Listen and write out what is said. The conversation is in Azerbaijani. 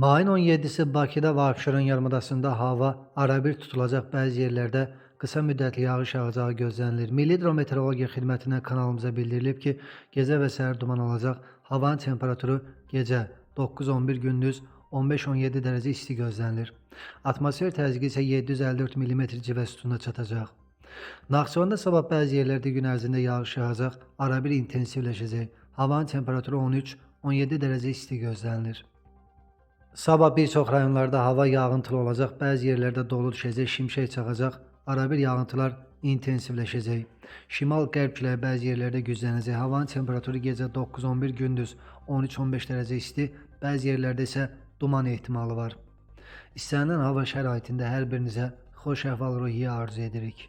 Mayın 17-si Bakıda və Abşeron yarımadasında hava arabir tutulacaq, bəzi yerlərdə qısa müddətli yağış yağacağı gözlənilir. Milli Hidrometeorologiya Xidmətindən kanalımıza bildirilib ki, gecə və səhər duman olacaq. Havanın temperaturu gecə 9-11, gündüz 15-17 dərəcə isti gözlənilir. Atmosfer təzyiqi isə 754 mm civə sütununa çatacaq. Naxçıvanda sabah bəzi yerlərdə gün ərzində yağış yağacaq, arabir intensivləşəcək. Havanın temperaturu 13-17 dərəcə isti gözlənilir. Sabah bir çox rayonlarda hava yağıntılı olacaq, bəzi yerlərdə dolu düşəcək, şimşək çaxacaq, arabir yağıntılar intensivləşəcək. Şimal-qərb küləyi bəzi yerlərdə güclənəcək. Havanın temperaturu gecə 9-11, gündüz 13-15 dərəcə isti, bəzi yerlərdə isə duman ehtimalı var. İstənilən hava şəraitində hər birinizə xoş əhval-ruhiyyə arzu edirik.